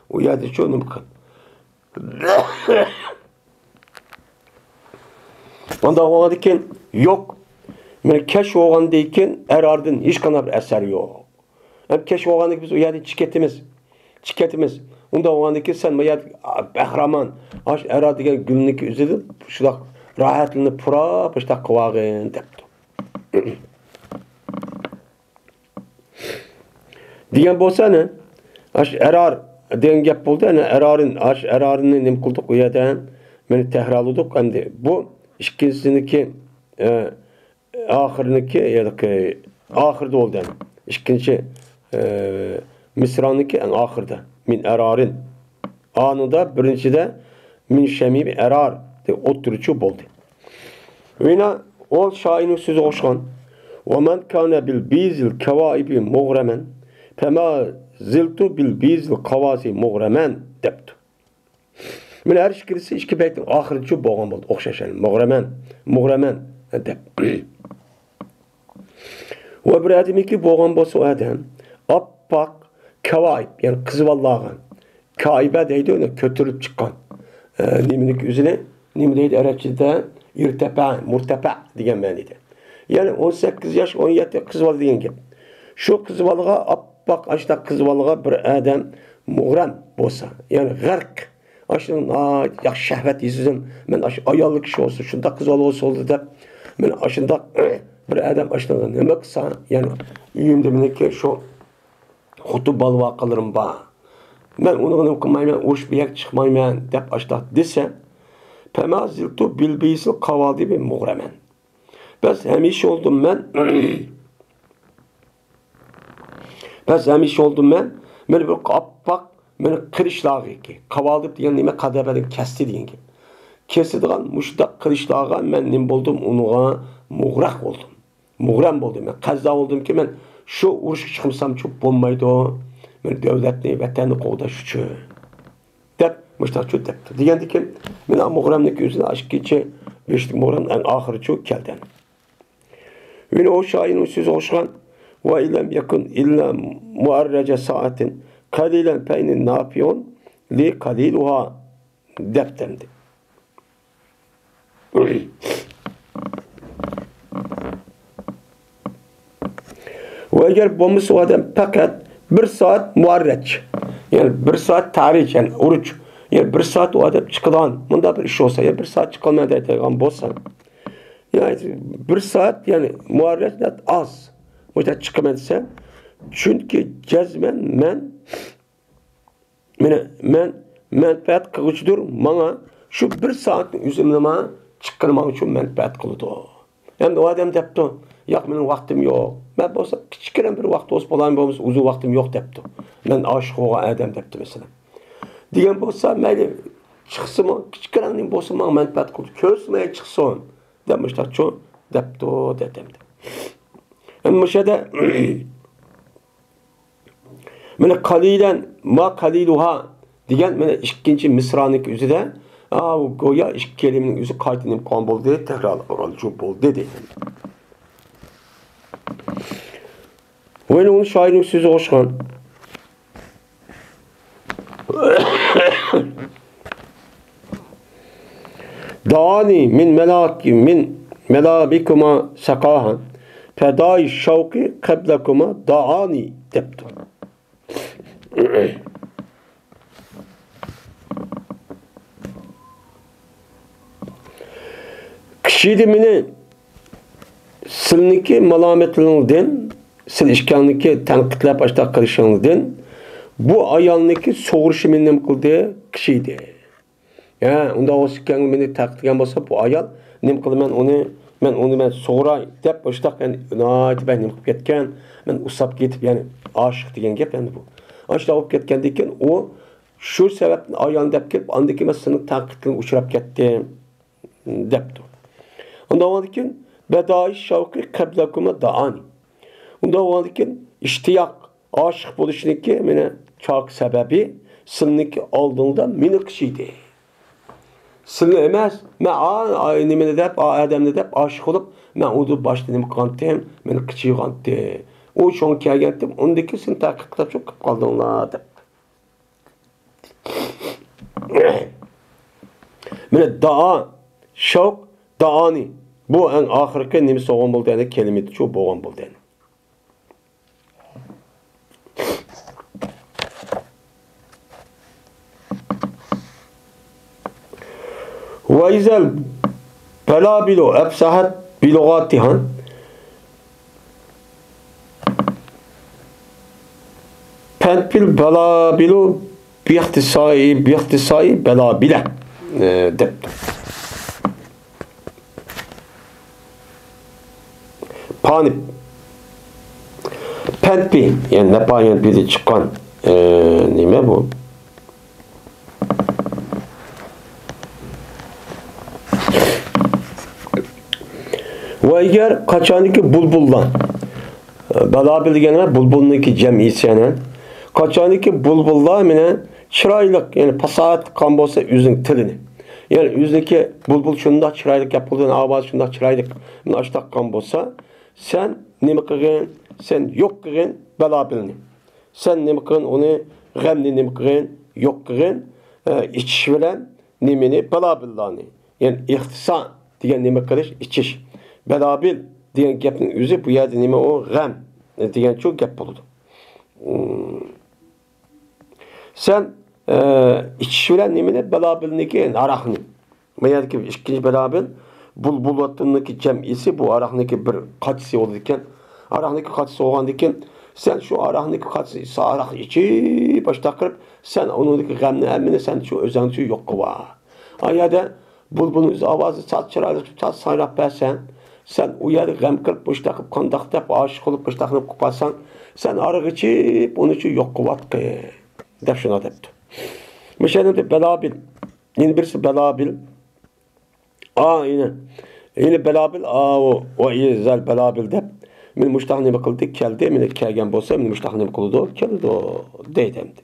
ئۇ يەردىچۇ نېمە قىل؟ ئانداق بولغاندىن كېيىن يوق. مانا كەچ بولغاندىن كېيىن ئەراردىن ھېچقانداق بىر ئەسەر يوق. ھەم كەچ بولغاندىن كېيىن بىز ئۇ يەردىن چىقىپ كېتىمىز. چىقىپ كېتىمىز. ئۇنداق بولغاندىن كېيىن سەن ما يەردە بەھرىمان، ئاشۇ ئەرار دېگەن گۈلنىڭكى ئۆزىدىن شۇنداق راھەتلىنىپ پۇراپ مۇشۇنداق قىلىۋالغىن دەپتۇ. دېگەن بولسا، ئەنە، ئاشۇ ئەرار دېگەن گەپ بولدى. ئەنە، ئەرارىن، ئاشۇ ئەرارىننى نېمە قىلدۇق ئۇ يەردە؟ مانا تەكرارلىدۇق. ئەمدى بۇ ئىككىنچىسىنىڭكى، ئە، ئاخىرىنىڭكى، يەنى ئاخىرىدا بولدى. ئىككىنچى، ئە، مىسرانىڭكى ئەڭ ئاخىرىدا. مىن ئەرارىن. ئانىدا بىرىنچىدە مىن شەمىمى ئەرار دەپ ئوتتۇرىچۇ بولدى. ۋىنا ئول شائىرنىڭ سۆزىگە ئوخشىغان. ۋەمەن كانە بىل بىزىل كەۋائىبى مۇغرەمەن، پەما زىلتۇ بىل بىزىل قاۋاسى مۇغرەمەن دەپتۇ. مانا ھەر ئىككىلىسى ئىككى بەيتنىڭ ئاخىرىچۇ بولغان بولدى. ئوخشاش يەنى. مۇغرەمەن، مۇغرەمەن دەپ. ۋە بىر ئادەمكى بولغان بولسا ئۇ ئادەم ئاپئاق كەۋائىب، يەنى قىزىۋالغان. كائىبە دەيدۇ، يەنى كۆتۈرۈلۈپ چىققان. ئە، نېمىنىڭكى ئۆزىنى، نېمە دەيدۇ ئەرەبچىدە؟ ئىرتەپە، مۇرتەپە دېگەن مەنىدە. يەنى ئون سەككىز ياش، ئون يەتتە قىز بالا دېگەن گەپ. شۇ قىز بالىغا، ئاپئاق ئاشۇنداق قىز بالىغا بىر ئادەم مۇغرەم بولسا، يەنى غەرق، ئاشۇنىڭ ناھايىتى ياخشى شەھۋەت ھېسىدىن، مەن ئاشۇ ئاياللىق كىشى بولسا، شۇنداق قىز بالا بولسا بولدى دەپ، مەن ئاشۇنداق بىر ئادەم ئاشۇنىڭغا نېمە قىلسا، يەنى ئۆيۈمدە مېنىڭكى شۇ خوتۇن بالا ۋەقەلىرىم بار. مەن ئۇنىڭغا نېمە قىلمايمەن، ئۇرۇش بۇ يەرگە چىقمايمەن دەپ ئاشۇنداق دېسە، پەما زىلتۇ بىلبىسىل قاۋالدى بى مۇغرەمەن. بەس ھەمىشە بولدۇم مەن. بەس ھەمىشە بولدۇم مەن. مېنى بىر ئاپئاق، مېنى قىلىچلارغىكى، قاۋالدىپ دېگەن نېمە، قەدەبەدىن كەستى دېگەن گەپ. كېسىدىغان مۇشۇنداق قىلىچلارغا مەن نېمە بولدۇم، ئۇنىڭغا مۇغرەق بولدۇم. مۇغرەم بولدۇم. مەن قەززا بولدۇمكى، مەن شۇ ئۇرۇشقا چىقمىسامچۇ بولمايدۇ. مەن دۆلەتنى، ۋەتەننى قوغداش ئۈچۈن. دەپ مۇشۇنداقچۇ دەپتۇ. دېگەندىكىن، مانا مۇغرەمنىڭكى ئۆزىنى ئاشۇ كېچە بېشىدىكى مۇغرەم ئەڭ ئاخىرىچۇ كەلدى. يەنە ئۇ شائىرنىڭ سۆزىگە ئوخشىغان، ۋە ئىلەم يەكۇن ئىللا مۇئەررەجە سائەتىن قەلىلەن پەينى ناپىئۇن لى قەلىلۇھا دەپتىمدى. ۋە ئەگەر بولمىسا ئۇ ئادەم پەقەت بىر سائەت مۇئەررەج، يەنى بىر سائەت تەرىج، يەنى ئۇرۇچ، يەنى بىر سائەت ئۇ ئادەم چىقىدىغان، مۇنداق بىر ئىش بولسا، يەنى بىر سائەت چىقالماي دەيدىغان بولسا، يەنى بىر سائەت، يەنى مۇئەررەج ئاز، مۇشۇنداق چىقىمەن دېسە، چۈنكى جەزمەن مەن مانا مەن مەنپەئەت قىلغۇچىدۇر، ماڭا شۇ بىر سائەتنىڭ ئۆزى مانا چىققىنى ماڭا شۇ مەنپەئەت قىلىدۇ. ئەمدى ئۇ ئادەم دەپتۇ، ياق، مېنىڭ ۋاقتىم يوق. مەن بولسا كىچىككىنە بىر ۋاقىت بولسا بولامەن، بولمىسا ئۇزۇن ۋاقتىم يوق دەپتۇ. مەن ئاشىق بولغان ئادەم دەپتۇ مەسىلەن. دېگەن بولسا مەيلى، چىقسىمۇ، كىچىككىنە نېمە بولسا ماڭا مەنپەئەت قىلىدۇ. كۆرسىمۇ چىقسۇن دەپ مۇشۇنداقچۇ دەپتۇ دەيدۇ. ئەمدى مۇشۇ يەردە مانا قەلىلەن، ما قەلىلۇھا دېگەن مانا ئىككىنچى مىسرانىڭ ئۆزىدە، ئا، ئۇ گويا ئىككى كەلىمىنىڭ ئۆزى قايتا نېمە قىلغان بولدى، تەكرارلانغانچۇ بولدى دەيدۇ. ۋە ئۇنىڭ شائىرنىڭ سۆزىگە ئوخشىغان. دانى من ملاك من ملابكما سقاها فداعي الشوق قبلكما دعاني دەپتۇ. كىشىدە مېنى سىلنىڭكى مالامەتلىرىڭدىن، سىل ئىككىڭلىكى تەنقىدلەپ ئاشتاق قىلىشىڭدىن، بۇ ئايالنىڭكى سوغۇرۇشى مېنى نېمە قىلدى؟ كىشىدە. ھە، ئۇنداق بولسا ئىككىڭ مېنى تەنقىدلىگەن بولسا، بۇ ئايال نېمە قىلىمەن ئۇنى، مەن ئۇنى مەن سوغۇراي دەپ، ئاشتاق يەنى ناھايىتى بەك نېمە قىلىپ كەتكەن، مەن ئۇسساپ كېتىپ، يەنى ئاشىق دېگەن گەپ ئەمدى بۇ. ئاشتاق بولۇپ كەتكەندىن كېيىن ئۇ شۇ سەۋەبتىن ئايالنى دەپ كېلىپ، ئاندىن كېيىن مەن سېنىڭ تەنقىدلىرىڭگە ئۇچراپ كەتتىم. دەپتۇ. ئۇنداق بولغاندىكىن، بەدائىش شەۋقى قەبلەكۇمە دائانى. ئۇنداق بولغاندىكىن، ئىشتىياق، ئاشىق بولۇشنىڭكى مېنى چاقى سەۋەبى، سىلنىڭكى ئالدىڭدا مېنى قىچىيدى. سىلنى ئەمەس، مەن ئا، ئا، نېمىنى دەپ، ئا، ئادەمنى دەپ ئاشىق بولۇپ، مەن ئۇنى باشتا نېمە قىلغانتىم، مېنى قىچىيغانتى. ئۇ شۇڭا كەلگەنتىم، ئۇندىكى سىلنى تەقىب قىلىپ شۇ قىلىپ قالدىڭلار دەپ. مانا دائا، شەۋق، دائانى. بۇ ئەڭ ئاخىرقى نېمىسى بولغان بولدى، يەنى كەلىمىتىچۇ بولغان بولدى، يەنى. ۋەيزەل بەلابىلۇ ئەپسەھەت بىلۇغاتىھا. پەنپىل بەلابىلۇ بىختىسائى، بىختىسائى بەلابىلە، ئە، دەپتۇ. پانىپ. پەنپى، يەنى نەپايەن بىدە چىققان، ئە، نېمە بۇ؟ ۋە ئەگەر قاچانكى بۇلبۇللار، بەلابىل دېگەن نېمە؟ بۇلبۇلنىڭكى جەمئىيسى يەنى. قاچانكى بۇلبۇللار مېنى چىرايلىق، يەنى پاساھەت قىلغان بولسا ئۆزىنىڭ تىلىنى. يەنى ئۆزىنىڭكى بۇلبۇل شۇنداق چىرايلىق گەپ قىلىدۇ، ئاۋازى شۇنداق چىرايلىق، مېنى ئاشتاق قىلغان بولسا، سەن نېمە قىلغىن؟ سەن يوق قىلغىن بەلابىلنى. سەن نېمە قىلغىن؟ ئۇنى غەمنى نېمە قىلغىن؟ يوق قىلغىن. ئە، ئىچىش بىلەن نېمىنى؟ بەلابىللارنى. يەنى ئىختىسا دېگەن نېمە قىلىش؟ ئىچىش. بەلابىل دېگەن گەپنىڭ ئۆزى بۇ يەردە نېمە ئۇ؟ غەم دېگەنچۇ گەپ بولىدۇ. سەن، ئە، ئىچىش بىلەن نېمىنى؟ بىلابىلنىكى ھاراقنى. ما يەردىكى ئىككىنچى بىلابىل، بۇلبۇلاتۇننىڭكى جەمئىسى بۇ ھاراقنىڭكى بىر قاچىسى بولىدىكەن. ھاراقنىڭكى قاچىسى بولغاندىكىن، سەن شۇ ھاراقنىڭكى قاچىسى، ھاراق ئىچىپ، باشتا قىلىپ، سەن ئۇنىڭدىكى غەمنى ھەممىنى سەن شۇ ئۆزۈڭچە يوق قىلىۋال. ئا يەردە بۇلبۇلنىڭ ئۆزى ئاۋازى ساز چىرايلىق، ساز سايراپ بەرسەڭ، سەن ئۇ يەردە غەم قىلىپ، مۇشتاق قىلىپ، قانداق دەپ ئاشىق بولۇپ، مۇشتاق قىلىپ قوپارساڭ، سەن ھاراق ئىچىپ، ئۇنى شۇ يوق قىلىۋاتقىن، دەپ شۇنداق دەپتۇ. مۇشۇ يەردە بىلابىل، يەنە بىرسى بىلابىل. ئا، يەنە، يەنە بىلابىل، ئا، ئۇ، ئۇ ئىزال بىلابىل دەپ، مېنى مۇشتاق نېمە قىلدى، كەلدى، مېنى كەلگەن بولسا، مېنى مۇشتاق نېمە قىلىدۇ، كېلىدۇ، دەيدۇ ئەمدى.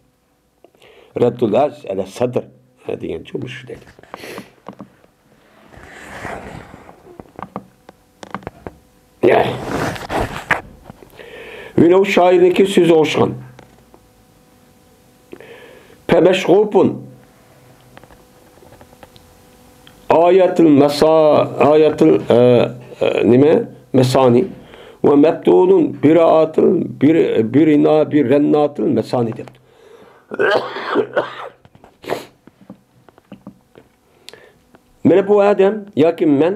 رەددۇل ئەرش ئەلە سەدر دېگەنچۇ مۇشۇ دەيدۇ. ۋىلوۋ شائىرنىڭكى سۆزى ئوخشىغان. پەمەشغۇپۇن. ئايەتىل مەسا، ئايەتىل، ئە، ئە، نېمە؟ مەسانى. ۋە مەپتۇنۇن بىرائاتىل بىر، بىرىنا، بىرەنناتىل مەسانى دەپتۇ. مانا بۇ ئادەم ياكى مەن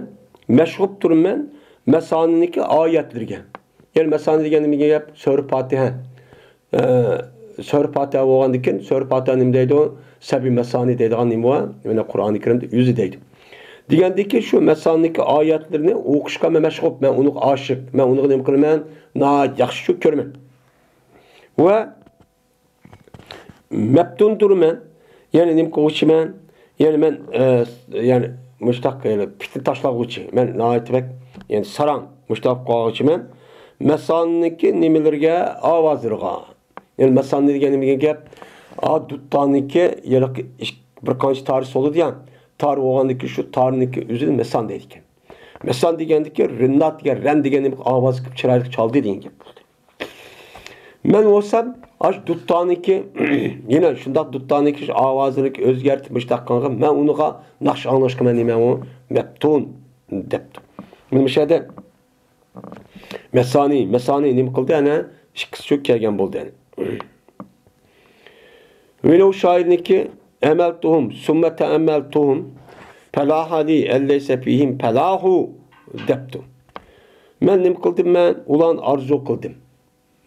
مەشغۇپ تۇرىمەن مەسانىنىڭكى ئايەتلىرىگە. يەنى مەسانى دېگەن نېمىگە گەپ؟ سۈرە پاتىھە. ئە، سۈرە پاتىھە بولغاندىكىن، سۈرە پاتىھە نېمە دەيدۇ؟ سەبى مەسانى دەيدىغان نېمە بار؟ مانا قۇرئانى كەرىمدە ئۆزى دەيدۇ. دېگەندىكى شۇ مەسانىنىڭكى ئايەتلىرىنى ئوقۇشقا مەن مەشغۇپ، مەن ئۇنىڭغا ئاشىق، مەن ئۇنىڭغا نېمە قىلىمەن؟ ناھايىتى ياخشى كۆرىمەن. ۋە مەپتۇن تۇرىمەن. يەنى نېمە قىلغۇچىمەن؟ يەنى مەن، ئە، يەنى مۇشتاق، يەنى پىتنە تاشلانغۇچى. مەن ناھايىتى بەك، يەنى ساراڭ، مۇشتاق قىلغۇچىمەن. مەسانىنىڭكى نېمىلىرىگە، ئاۋازلىرىغا. يەنى مەسانى دېگەن نېمە دېگەن گەپ؟ ئا، دۇتانىڭكى، يەنى بىر قانچە تارى سولىدى يا. تار بولغاندىكى شۇ تارنىڭكى ئۆزىنى مەسان دەيدىكەن. مەسان دېگەندىكى رىننات دېگەن، رەن دېگەن نېمە ئاۋاز قىلىپ چىرايلىق چالدى دېگەن گەپ بولدى. مەن بولسام، ئاشۇ دۇتانىكى، يەنە شۇنداق دۇتانىكى ئاۋازىنى ئۆزگەرتىپ مۇشۇنداق قىلغان، مەن ئۇنىڭغا ناخشا ئاڭلاشقا مەن نېمە ئۇ مەپتۇن دەپتۇ. مانا مۇشۇ يەردە مەسانى، مەسانى نېمە قىلدى؟ ئەنە ئىككىسى شۇ كەلگەن بولدى. ۋىلوۋ شائىرنىڭكى ئەمەلتۇھۇم، سۇممە تەئەممەلتۇھۇم، پەلاھەلى ئەللەيسە فىھىم پەلاھۇ دەپتۇ. مەن نېمە قىلدىم؟ مەن ئۇلارنى ئارزۇ قىلدىم.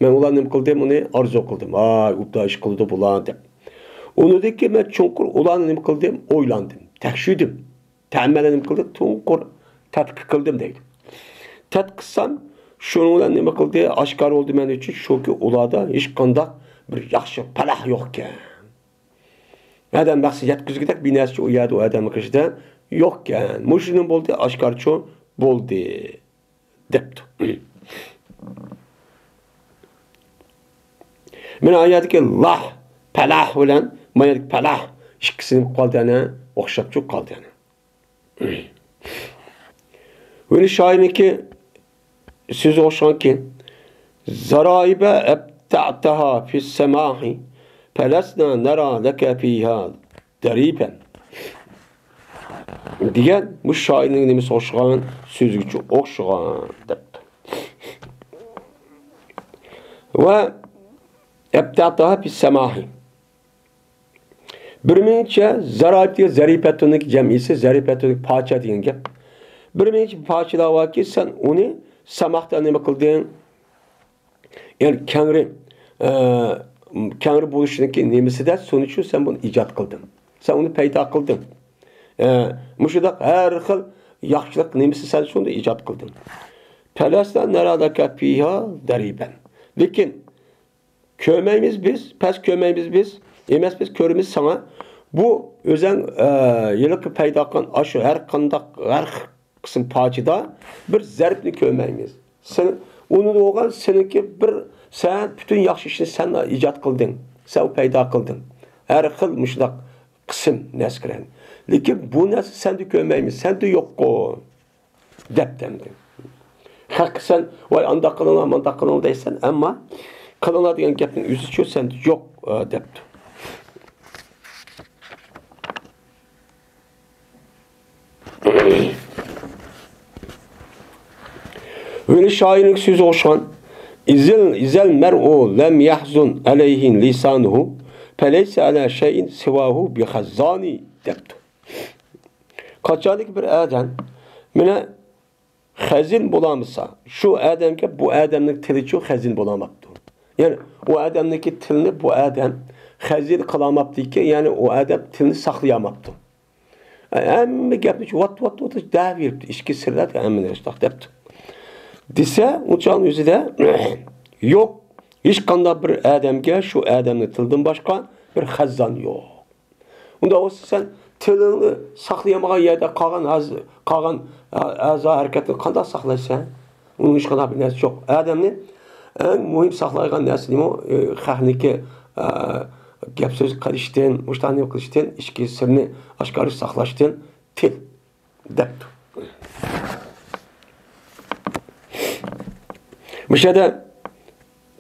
مەن ئۇلارنى نېمە قىلدىم؟ ئۇنى ئارزۇ قىلدىم. ۋاي، ئوبدان ئىش قىلىدۇ بۇلار دەپ. ئۇنىڭدىن كېيىن مەن چوڭقۇر ئۇلارنى نېمە قىلدىم؟ ئويلاندىم، تەكشۈردۈم. تەمەللەر نېمە قىلدى؟ چوڭقۇر تەتقىق قىلدىم دەيدۇ. تەتقىق قىلسام، شۇنىڭ بىلەن نېمە قىلدى؟ ئاشكارا بولدى مەن ئۈچۈن، شۇكى، ئۇلاردا ھېچقانداق بىر ياخشى پەلاھ يوقكەن. ئادەم مەقسەت يەتكۈزگۈدەك بىر نەرسە ئۇ يەردە ئۇ ئادەمنىڭ قېشىدا يوقكەن. مۇشۇنىڭ بولدى، ئاشكارىچۇ بولدى دەپتۇ. مانا ئايەتتىكى لاھ، پەلاھ بىلەن مانا يەردىكى پەلاھ ئىككىسى نېمە قالدى يەنە؟ ئوخشاپچۇ قالدى يەنە. ۋىلى شائىرنىڭكى سۆزى ئوخشىغانكى، زارائىبە ئەبتەئتەھا فىس سەماھى، پەلەسنا نەرا لەكە فىھا دەرىبەن دېگەن مۇشۇ شائىرنىڭ نېمىسى ئوخشىغان، سۆزىگىچۇ ئوخشىغان دەپتۇ. ۋە ئەبتەئتەھا فىس سەماھى. بىر مىنچە زارايىپ دېگەن زەرىپەتۇننىڭ جەمئىسى، زەرىپەتۇننىڭ پاچا دېگەن گەپ. بىر مىنچە پاچىلار باركى، سەن ئۇنى سەماھتا نېمە قىلدىڭ؟ يەنى كەڭرى، ئە، كەڭرى بولۇشنىڭكى نېمىسىدە، شۇنىڭ ئۈچۈن سەن بۇنى ئىجاد قىلدىڭ. سەن ئۇنى پەيدا قىلدىڭ. ئە، مۇشۇنداق ھەر خىل ياخشىلىق نېمىسى سەن شۇنى ئىجاد قىلدىڭ. پەلەسنا نەرا لەكە فىھا دەرىبەن. لېكىن كۆرمەيمىز بىز، پەس كۆرمەيمىز بىز. ئەمەس، بىز كۆرىمىز ساڭا. بۇ ئۆزەڭ، ئە، ھېلىقى پەيدا قىلغان ئاشۇ ھەر قانداق، ھەر قىسىم پاچىدا بىر زەربنى كۆرمەيمىز. سەن ئۇنى بولغان سېنىڭكى بىر، سەن پۈتۈن ياخشى ئىشنى سەن ئىجاد قىلدىڭ، سەن پەيدا قىلدىڭ. ھەر خىل مۇشۇنداق قىسىم نەرسىلەرنى. لېكىن بۇ نەرسە سەندە كۆرمەيمىز، سەندە يوققۇ. دەپتۇ ئەمدى. خەققە سەن، ۋاي، ئانداق قىلىڭلار، مانداق قىلىڭلار دەيسەن، ئەمما قىلىڭلار دېگەن گەپنىڭ ئۆزىچۇ سەندە يوق، ئە، دەپتۇ. ھېلى شائىرنىڭ سۆزىگە ئوخشىغان، «ئىزىل، ئىزەل مەرئۇ لەم يەھزۇن ئەلەيھى لىسانۇھۇ، پەلەيسە ئەلە شەيئىن سىۋاھۇ بىخەززانى» دەپتۇ. قاچانكى بىر ئادەم مانا خەزىن بولالمىسا، شۇ ئادەمگە بۇ ئادەمنىڭ تىلىچۇ خەزىن بولالماپتۇ. يەنى ئۇ ئادەمنىڭكى تىلىنى بۇ ئادەم خەزىن قىلالماپتىكەن، يەنى ئۇ ئادەم تىلىنى ساقلىيالماپتۇ. ھەممە گەپنى شۇ ۋات، ۋات، ۋات دەۋېرىپتۇ. ئىچكى سىرلار ھەممىنى شۇنداق دەپتۇ. دېسە، ئۇ چاغنىڭ ئۆزىدە يوق، ھېچقانداق بىر ئادەمگە شۇ ئادەمنىڭ تىلىدىن باشقا بىر خەززان يوق. ئۇنداق بولسا سەن تىلىڭنى ساقلىيالمىغان يەردە قالغان ھاز-، قالغان ئە-، ئەزا ھەرىكەتنى قانداق ساقلايسەن؟ ئۇنىڭ ھېچقانداق بىر نەرسىسى يوق. ئادەمنى ئەڭ مۇھىم ساقلايدىغان نەرسە نېمە؟ ئە، خەقنىڭكى، ئە، گەپ سۆز قىلىشتىن، مۇشۇنداق نېمە قىلىشتىن، ئىچكى سىرنى ئاشكارا ساقلاشتىن تىل دەپتۇ. مۇشۇ يەردە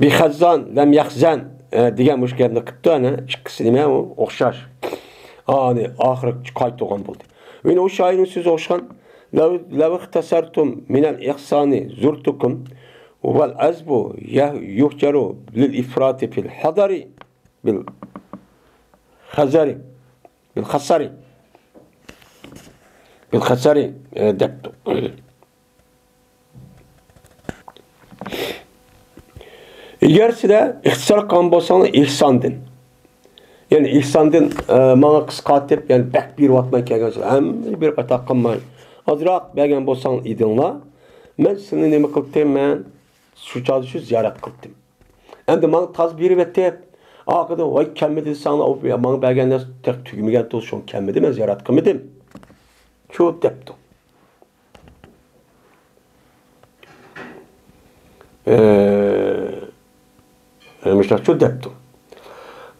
بىخەززان، لەم يەخزەن، ئە، دېگەن مۇشۇ گەپنى قىپتۇ، ئەنە ئىككىسى نېمە ئۇ؟ ئوخشاش. ئانى ئاخىرى قايتۇرغان بولدى. يەنە ئۇ شائىرنىڭ سۆزىگە ئوخشىغان، لەۋ، لەۋ ئىختەسەرتۇم مىنەل ئىخسانى زۇرتۇكۇم ۋەل ئەزبۇ يەھ، يۇھجەرۇ لىل ئىفراتى فىل خەزەرى بىل خەزەرى. بىل خەسەرى. بىل خەسەرى، ئە، دەپتۇ. ئەگەر سىلەر ئىختىسار قىلغان بولساڭلار ئېھساندىن، يەنى ئېھساندىن، ئە، ماڭا قىسقارتىپ، يەنى بەك بېرىۋاتماي كەلگەن، ھەممىگە بېرىپ ئاتا قىلماي، ئازراق بەرگەن بولساڭلار ئىدىڭلار، مەن سىلىنى نېمە قىلدىم؟ مەن شۇ چاغدا شۇ زىيارەت قىلدىم. ئەمدى ماڭا تاز بېرىۋەتتى. ئاخىرىدا، ۋاي، كەلمىدى دېسەڭلار، ئۇ ماڭا بەرگەن نەرسە تېخى تۈگىمىگەن تۇرسا، شۇڭا كەلمىدى، مەن زىيارەت قىلمىدىم. شۇ دەپتۇ. ئە، مۇشۇنداق شۇ دەپتۇ.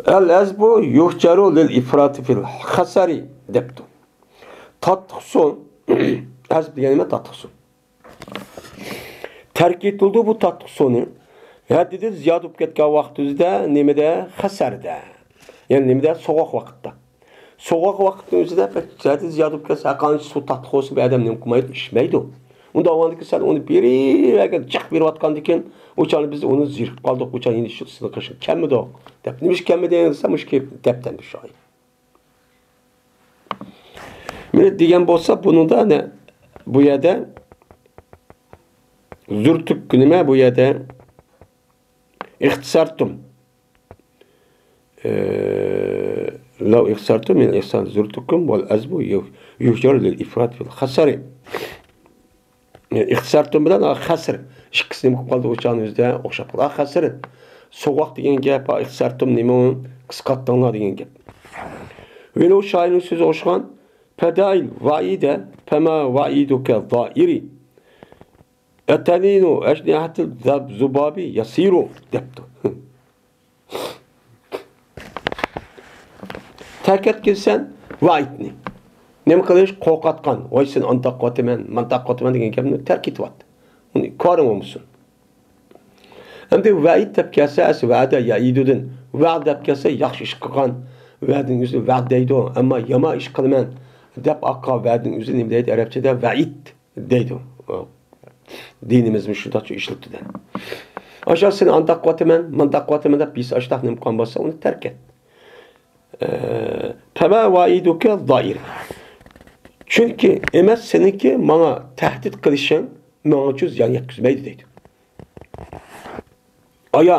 ئەل ئەزبۇ يۇھجەرۇ لىل ئىفراتى فىل خەسەرى دەپتۇ. تاتلىق سۇ، ئەزب دېگەن نېمە؟ تاتلىق سۇ. تەرك ئېتىلىدۇ بۇ تاتلىق سۇنى. ھەددىدىن زىيادە بولۇپ كەتكەن ۋاقتىمىزدا نېمىدە؟ خەسەردە. يەنى نېمىدە؟ سوغۇق ۋاقىتتا. سوغۇق ۋاقىتنىڭ ئۆزىدە بەك ھەددىدىن زىيادە بولۇپ كەتسە، ھەرقانچە سۇ تاتلىق بولسا، بۇ ئادەم نېمە قىلمايدۇ؟ ئىچمەيدۇ. ئۇنداق بولغاندىكىن سەن ئۇنى بېرىۋەرگەن، جىق بېرىۋاتقاندىكىن، ئۇ چاغدا بىز ئۇنى زېرىكىپ قالدۇق، ئۇ چاغدا يەنە شۇ سىلىنى قىلىشقا كەلمىدۇق دەپ. نېمىشقا كەلمىدىڭ دېسە، مۇشۇ دەپتەردە شۇ. مانا دېگەن بولسا، بۇنىڭدا ئەنە بۇ يەردە زۇرتۇك نېمە؟ بۇ يەردە ئىختىسارتۇم. ئە، لەۋ ئىختىسارتۇم مىنەل ئىخسانى زۇرتۇكۇم ۋەل ئەزبۇ يۇ-، يۇھجەرۇ لىل ئىفراتى فىل خەسەرى. ئىختىسارتۇم بىلەن خەسر ئىككىسى نېمە قىلىپ قالدى؟ ئۇ چاغنىڭ ئۆزىدە ئوخشاپ قالدى. خەسر، سوغۇق دېگەن گەپ، ئىختىسارتۇم نېمە؟ قىسقارتتىڭلار دېگەن گەپ. ۋەلى ئۇ شائىرنىڭ سۆزىگە ئوخشىغان، پەدەئىل ۋەئىدە، پەما ۋەئىدۇكە زائىرى، ئەتەلىنۇ ئەجنىھەتىل زۇبابى يەسىرۇ دەپتۇ. تەرك ئەتكىنسەن ۋەئىدنى. نېمە قىلىش؟ قورقۇتقان. ۋاي، سېنى ئانداق قىلىۋاتىمەن، مانداق قىلىۋاتىمەن دېگەن گەپنى تەرك ئېتىۋەت. ئۇنى كارىڭ بولمىسۇن. ئەمدى ۋەئىد دەپ كەلسە، ئەسلى ۋەدە يەئىدۇدىن. ۋەد دەپ كەلسە، ياخشى ئىش قىلغان. ۋەدىنىڭ ئۆزىنى ۋەد دەيدۇ. ئەمما يامان ئىش قىلىمەن دەپ ئاققان ۋەدىنىڭ ئۆزىنى نېمە دەيدۇ ئەرەبچىدە؟ ۋەئىد دەيدۇ. دىنىمىزمۇ شۇنداقچە ئىشلىتىدۇ. ئاشۇ سېنى ئانداق قىلىۋاتىمەن، مانداق قىلىۋاتىمەن دەپ بىرسى ئاشۇنداق نېمە قىلغان بولسا، ئۇنى تەرك ئەت. ئە، پەما ۋەئىدۇكە زائىر. چۈنكى ئەمەس سېنىڭكى ماڭا تەھدىت قىلىشىڭ ماڭا ئۈچۈن زىيان يەتكۈزمەيدۇ دەيدۇ. ئايا،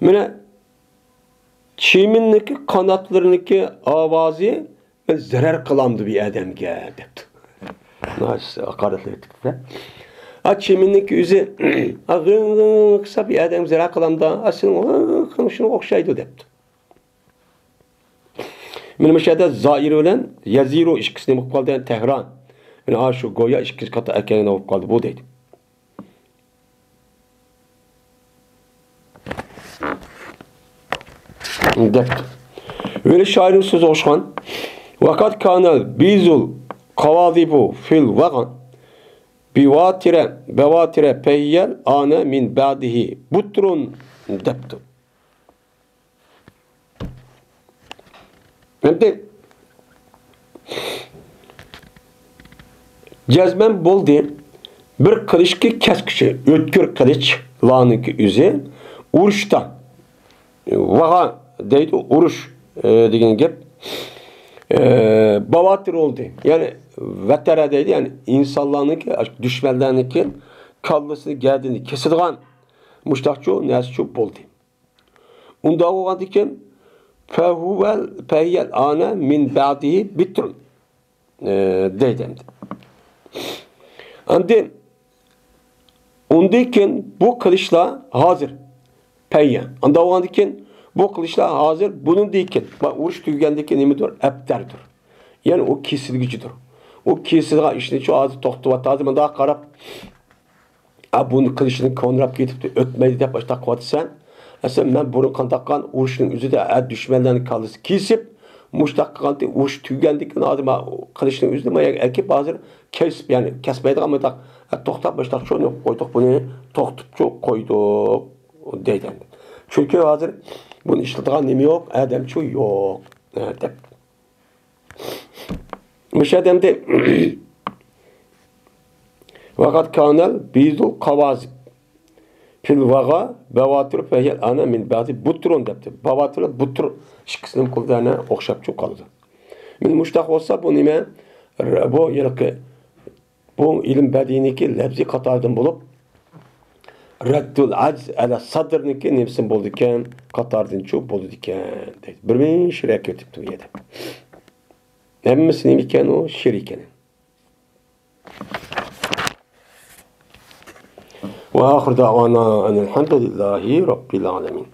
مانا چىمىننىڭكى قاناتلىرىنىڭكى ئاۋازى مەن زەرەر قىلامدۇ بىر ئادەمگە دەپتۇ. ناھايىتى ھاقارەتلەپ ئېيتىپتۇ. ئا، چىمىننىڭكى ئۆزى، ئا، غىڭ، غىڭ، غىڭ قىلسا بىر ئادەمگە زەرەر قىلامدا؟ ئا، سېنىڭ غىڭ، غىڭ قىلىشىڭغا ئوخشايدۇ دەپتۇ. مانا مۇشۇ يەردە زائىر بىلەن يەزىرۇ ئىككىسى نېمە بولۇپ قالدى؟ تەھران. مانا شۇ گويا ئىككىنچى قاتار ئەكەلگەن بولۇپ قالدى بۇ دەيدۇ. دەپتۇ. ۋەلى شائىرنىڭ سۆزىگە ئوخشىغان. ۋەقەد كانەل بىزۇل قاۋازىبۇ فىل ۋاغان بىۋاتىرە، بەۋاتىرە پەييەل ئانە مىن بەدىھى بۇترۇن دەپتۇ. ئەمدى جەزمەن بولدى. بىر قىلىچكى كەسكۈچى، ئۆتكۈر قىلىچلارنىڭكى ئۆزى ئۇرۇشتا، ۋاغا دەيدۇ، ئۇرۇش، ئە، دېگەن گەپ. ئە، بەۋاتىر بولدى. يەنى ۋەتەرە دەيدۇ، يەنى ئىنسانلارنىڭكى، دۈشمەنلەرنىڭكى كاللىسىنى، گەدىنى كېسىدىغان مۇشتاقچۇ نەرسىچۇ بولدى. ئۇنداق بولغاندىكىن، فەھۇۋەل، فەھىيەل ئانا مىن بەدىھى بىترۇن، ئە، دەيدۇ ئەمدى. ئاندىن، ئۇندىن كېيىن بۇ قىلىچلار ھازىر، پەييە. ئانداق بولغاندىن كېيىن بۇ قىلىچلار ھازىر، بۇنىڭدىن كېيىن، ما-، ئۇرۇش تۈگىگەندىن كېيىن نېمىدۇر؟ ئەپتەردۇر. يەنى ئۇ كېسىلگۈچىدۇر. ئۇ كېسىلىدىغان ئىشنىچۇ ھازىر توختىتىۋاتىدۇ. ھازىر مۇنداق قاراپ، ئا، بۇنى قىلىشنىڭ كونىراپ كېتىپتۇ، ئۆتمەيدۇ دەپ باشلاپ قىلىۋاتىسەن. ئەسلى مەن بۇرۇن قانداق قىلغان ئۇرۇشنىڭ ئۆزىدە، ئا، دۈشمەنلەرنىڭ كاللىسى كېسىپ، مۇشتاق قىلغانتى، ئۇرۇش تۈگىگەندىن كېيىن ھازىر ما-، قىلىشنىڭ ئۆزىدە ما يەرگە ئەكىپ، ھازىر كېسىپ، يەنى كەسمەيدىغان مۇنداق، ئا، توختاپ باشلاقچۇ قويدۇق بۇنى، توختىتىپچۇ قويدۇق دەيدۇ. چۈنكى ھازىر بۇنى ئىشلىتىدىغان نېمە يوق، ئادەمچۇ يوق، ئا، دەپ. مۇشۇ ئادەمدە ۋەقەت كانەل بىزۇل قاۋازىب. پىل ۋاغا بەۋاتىر فەھىيەل ئانا مىن بەزى بۇترۇن دەپتۇ. بەۋاتىر بۇتۇر ئىككىسىنىڭ قولىدا ئوخشاپچۇ قالىدۇ. مەن مۇشتاق بولسا بۇ نېمە؟ بۇ ھېلىقى، بۇ ئىلىم بەدىئىنىڭكى لەپزى قاتارىدىن بولۇپ، رەددۇل ئەجز ئەلە سادىرنىڭكى نېمىسىدىن بولىدىكەن؟ قاتارىدىنچۇ بولىدىكەن دەيدۇ. بىر مىڭ شېئىر ئەكىرىپتۇ بۇ يەردە. ھەممىسى نېمە ئىكەن ئۇ؟ شېئىر ئىكەن. وآخر دعوانا أن الحمد لله رب العالمين.